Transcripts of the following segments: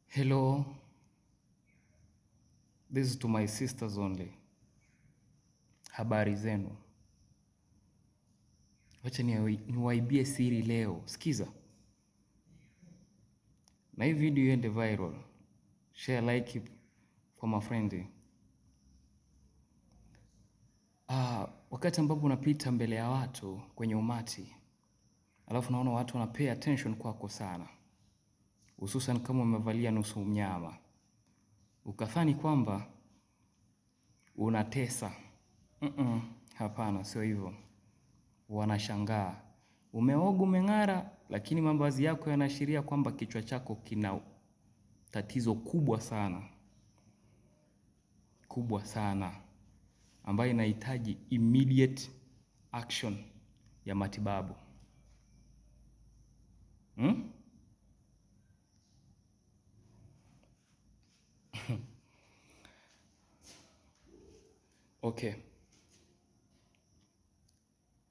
Hello, this is to my sisters only. Habari zenu, wacha niwaibie siri leo. Sikiza na hii video iende viral, share, like kwa mafrendi. Wakati ambapo unapita mbele ya watu kwenye umati, alafu naona watu wana pay attention kwako sana, hususan kama umevalia nusu mnyama, ukadhani kwamba unatesa. Hapana, sio hivyo. Wanashangaa umeoga, umeng'ara, lakini mavazi yako yanaashiria kwamba kichwa chako kina tatizo kubwa sana, kubwa sana, ambayo inahitaji immediate action ya matibabu. Hmm? Okay.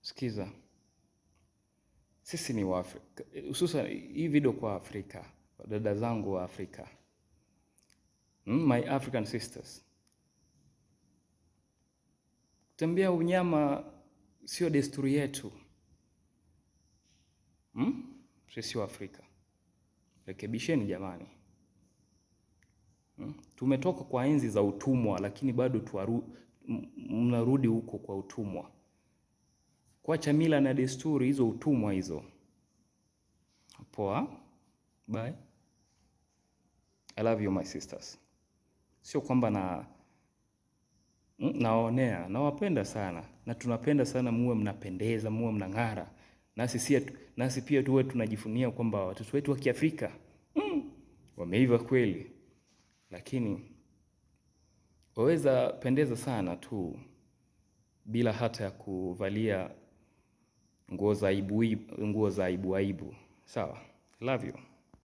Sikiza, sisi ni Waafrika, hususan hii video kwa Afrika, dada zangu wa Afrika, my African sisters. Kutembea unyama sio desturi yetu, Sisi wa Afrika, rekebisheni jamani. Tumetoka kwa enzi za utumwa, lakini bado mnarudi huko kwa utumwa. Kuacha mila na desturi hizo, utumwa hizo. Poa, bye. I love you my sisters. Sio kwamba na nawaonea, nawapenda sana na tunapenda sana muwe mnapendeza, muwe mnang'ara, nasi pia tuwe tunajifunia kwamba watoto wetu wa Kiafrika wameiva kweli, lakini waweza pendeza sana tu bila hata ya kuvalia nguo za aibu, nguo za aibu aibu. Sawa, love you.